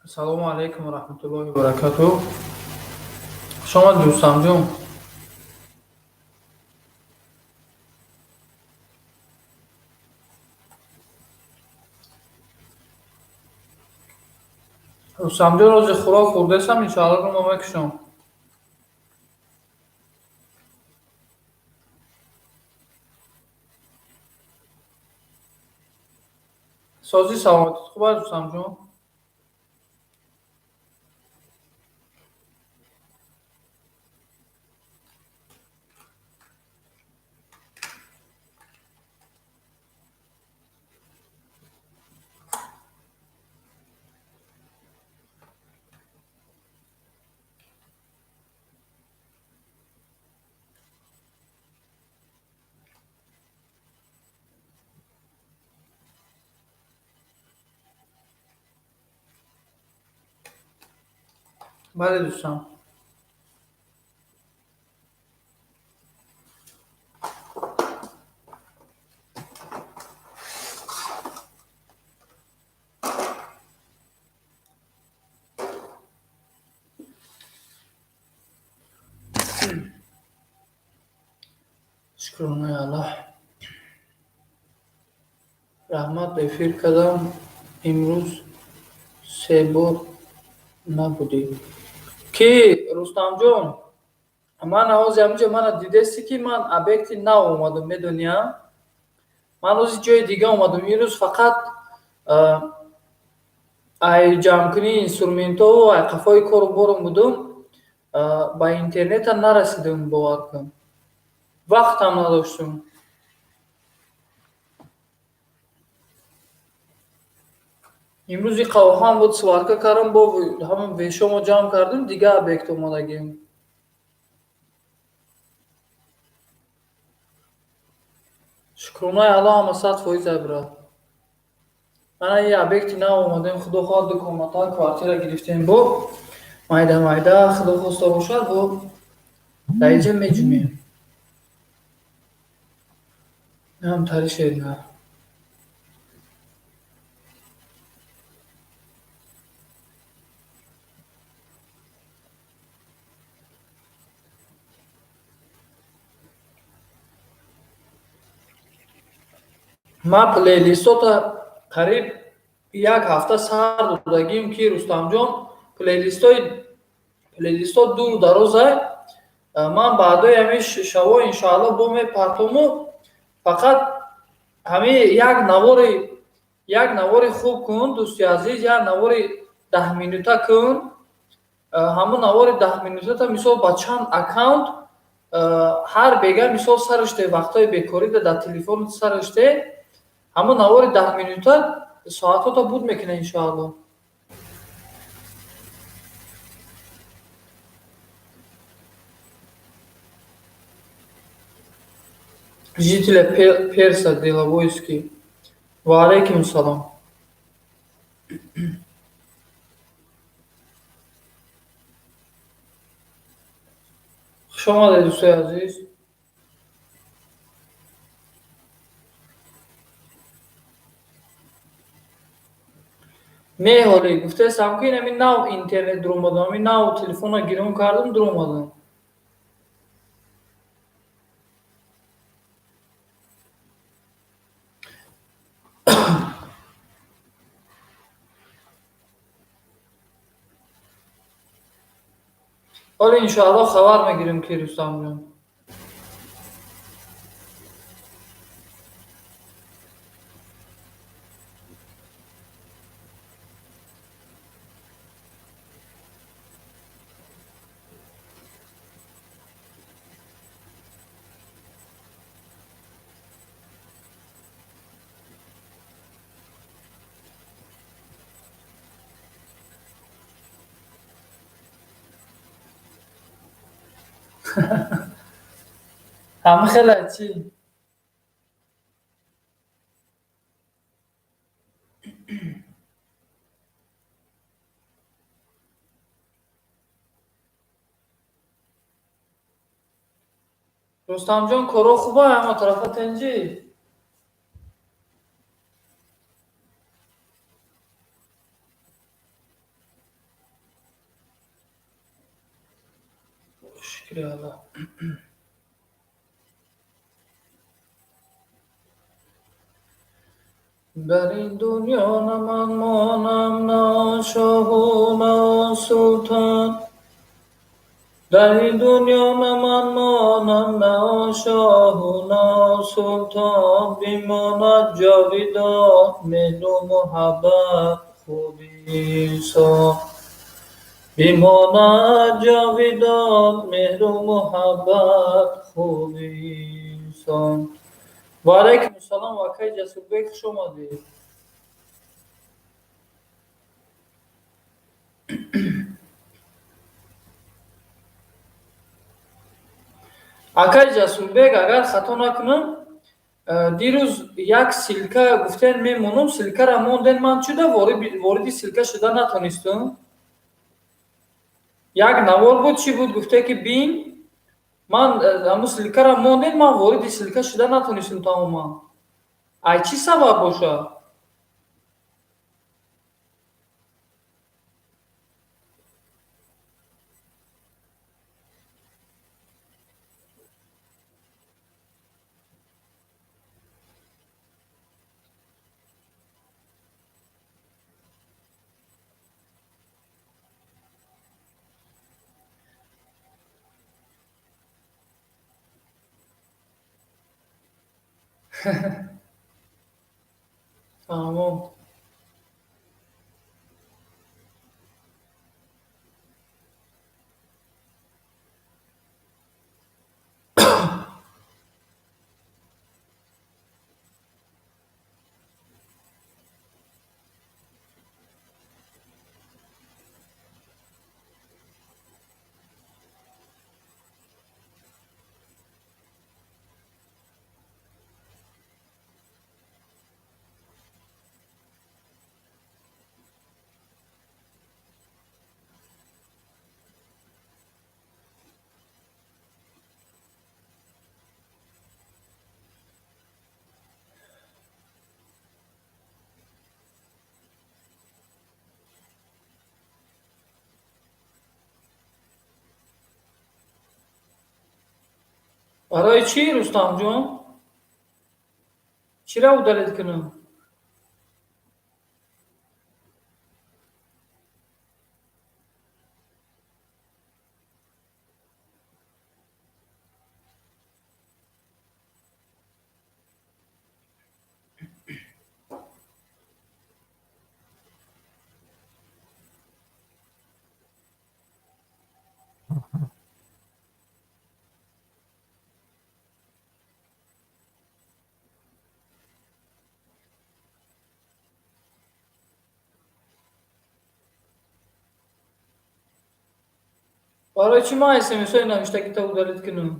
Ассалому алайкум ва раҳматуллоҳи ва баракатуҳ. Хуш омадед, Рустамҷон. Рустамҷон, рози хӯрок хӯрдасам, иншоалло рума мекушам. Сози, саломатит хуб аст, Рустамҷон? Бале, дӯстам. Шукронаи Аллоҳ. Раҳмат, эфир кардам, имрӯз се бор набудӣ. Ки, Рустамҷон, ман ҳозир ҳаминҷо мана дидасӣ, ки ман объекти нав омадам, медонӣ, а? Ман ҳозир ҷои дига омадам. Имрӯз фақат ай ҷамъкунии инструментову ай қафои кору борам будум, ба интернета нарасидам, бовар кун. Вақтам надоштум. Имрӯз и қавҳам буд, сварка кардам, бо ҳамон вешомо ҷамъ кардем, дига объект омадагим. Шукронаи Аллоҳ, ҳама 100% айбра. Мана и объекти нав омадем, худо хоҳад, ду комната квартира гирифтем, бо майда майда, худо хоста бошад, бо дар инҷа меҷумем. Ам таришед на. Ман плейлистота қариб як ҳафта сар додагим, ки Рустамҷон, плейлисто дуру дарозай. Ман баъдои ҳамин шаво иншоалло бо мепартому, фақат ҳамин як навори хуб кун, дӯсти азиз, як навори 10 минута кун. Ҳамон навори 10 минутата мисол ба чанд аккаунт ҳар бега мисол сараште, вақтҳои бекорида дар телефон сараште, ҳамон навори 10 минута соатҳото буд мекунад, иншоалло. Жителя Перса Деловойский. Ва алейкум салом. Хуш омадед, дӯстои азиз. Не, ҳоле гуфтаестам, ки инами нав интернет дуромадам, ами нав телефонро гирон кардам, дуромадам. Ҳоле иншоалло хабар мегирем, ки Рустамҷон. Ҳама хеле чӣ? Рустамҷон, коро хуба, ҳама тарафа тинҷӣ? Шукри Аллоҳ. Дар ин дунё на ман монам, на он шоҳу на он султон. Дар ин дунё на ман монам, на он шоҳу на он султон. Бимонад ҷовидон меҳру муҳаббат хуби инсон. Бимонад ҷовидон меҳру муҳаббат хуби инсон. Ва алайкум ассалом, акай Ҷасурбек, хуш омадед. Акай Ҷасурбек, агар хато накунам, дирӯз як ссылка гуфтен мемонам, ссылкара монден, ман чуда вориди ссылка шуда натонистам? Як навор буд, чӣ буд, гуфте ки бин, ман ҳамун ссылкара монден, ман вориди ссылка шуда натонистам тамоман. Ай чӣ сабаб бошад? Фаҳмом. Барои чӣ, Рустамҷон? Чиро удалить кунам? Барои чӣ ман смсҳои навиштагита удалить кунам?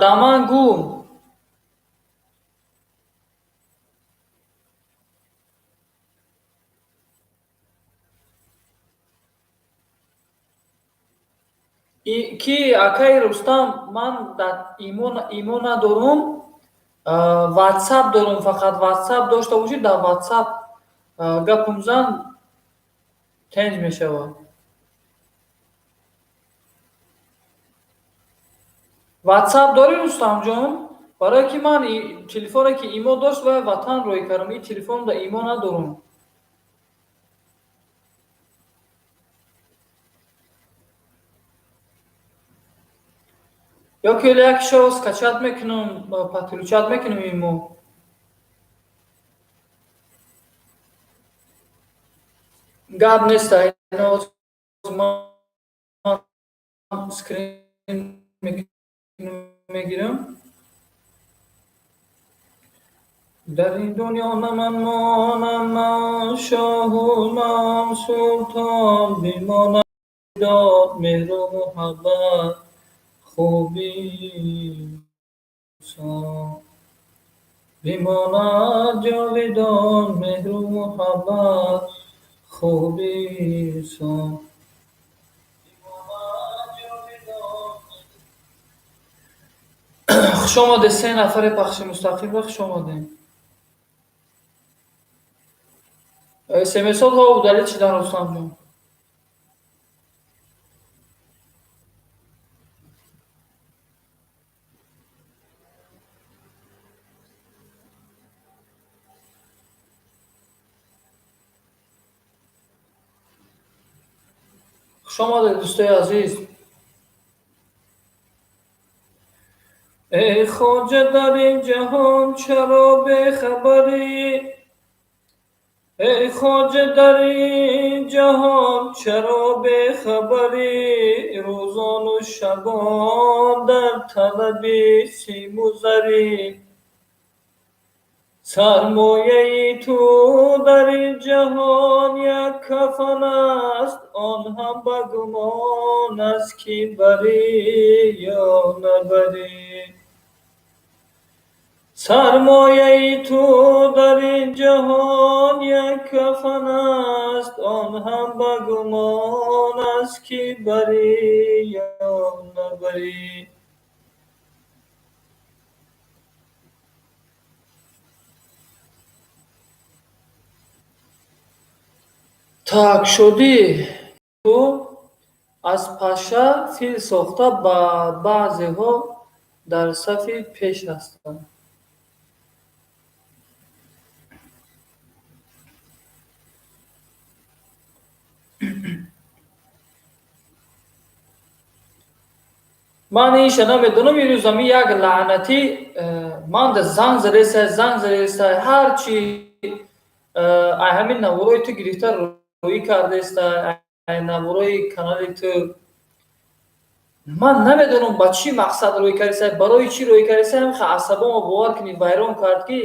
Даман гӯ. Ки акаи Рустам, ман дар имо надорум, ватсап дорум, фақат ватсап дошта бошӣ, дар ватсап гапум зан, тенҷ мешавад. Ватсап дорӣ, Рустамҷон? Барое ки ман телефоне ки имо дошт, вай ватан рӯй кардам, ин телефонда имо надорум. Ё ки ҳоло як шо скачать мекунам, подключать мекунам имо. Гап нест, ино ман скрин мегирам. Дар ин дунё на ман монам, на шоҳу на султон, бимонад меҳру муҳаббат, хуби инсон. Бимонад ҷовидон меҳру муҳаббат, хуби инсон. Хуш омадед, се нафари пахши мустақимро хуш омадед. СМСҳо удалить шудан, Рустамҷон. Хуш омадед, дӯстои азиз. Эй хоҷа, дар ин ҷаҳон чаро бехабарӣ? Эй хоҷа, дар ин ҷаҳон чаро бехабарӣ? Рӯзону шабон дар талаби симу зарӣ. Сармояи ту дар ин ҷаҳон як кафан аст, он ҳам ба гумон аст, ки барӣ ё набарӣ. Сармояи ту дар ин ҷаҳон як кафан аст, он ҳам ба гумон аст, ки барӣ ё набарӣ. Так, шудӣ ту аз паша фил сохта, ба баъзеҳо дар сафи пеш ҳастанд. Ман иша намедонам, ирӯз ами як лаънатӣ ман да занг задесай, занг задесай, ҳарчи ай ҳамин наворои ту гирифта рӯӣ кардестай, ай наворои канали ту. Ман намедонам ба чӣ мақсад рӯӣ кардесай, барои чӣ рӯӣ кардесай, ҳамин асабомо бовар кунӣ вайрон кард, ки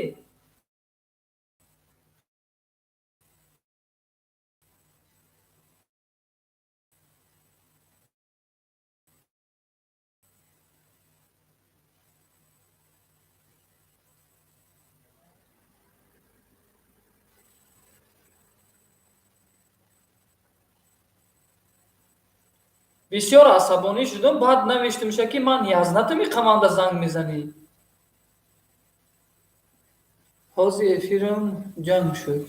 бисёр асабонӣ шудам. Баъд навиштамша, ки ман язнатами қаманда занг мезанӣ. Ҳозир эфирам ҷанг шуд.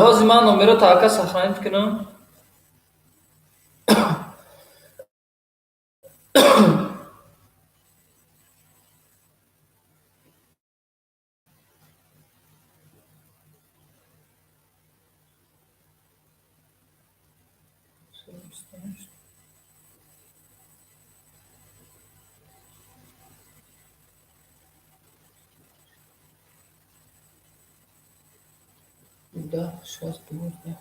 Ҳозир ман номеро таъка сохранить кунам. Даҳ, шаст, 12.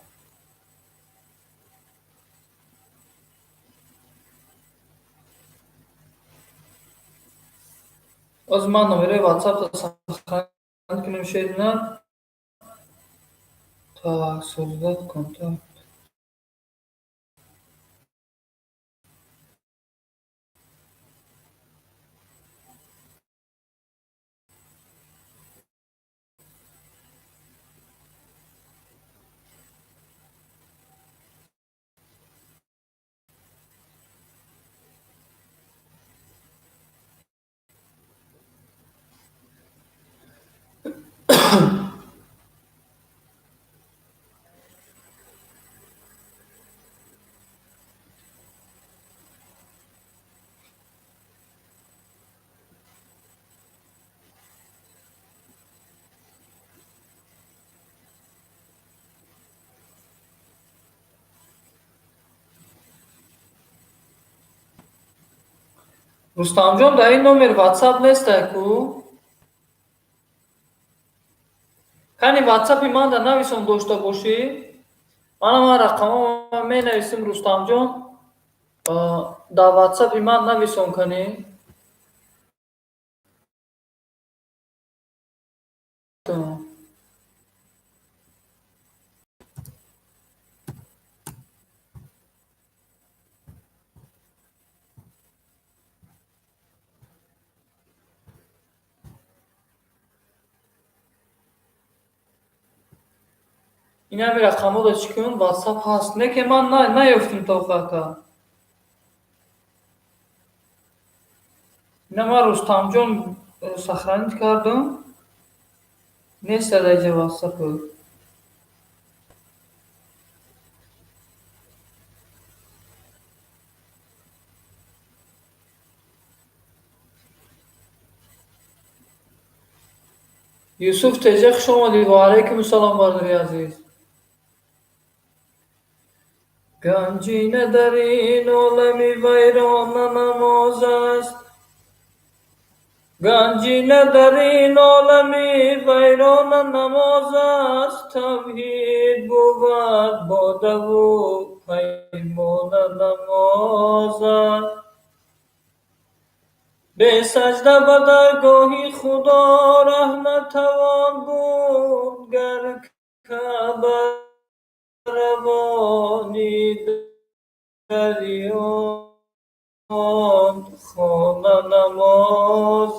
Ҳозир ман номерои ватсапро сохранить кунам, шедина. Так, создать контакт. Рустамҷон, дар ин номер ватсап нестай ку? Кани, ватсапи ман да нависон дошта бошӣ. Мана, ман рақамҳо менависем. Рустамҷон, дар ватсапи ман нависон кани. Ин ҳами рақамҳоро чӣ кун, ватсап ҳаст, не ки ман наёфтим то хака. Ина ман Рустамҷон сохранить кардам, нест дар инҷа ватсапи. Юсуф Теҷа, хуш омадӣ. Ва алайкум ассалом, бародари азиз. Ганҷина дар ин олами вайрона намоз аст. Ганҷина дар ин олами вайрона намоз аст. Тавҳид бувад бодаву паймона намоз аст. Бесаҷда ба даргоҳи Худо раҳ натавон бурд, гар Каъба равонӣ дарён хона намоз.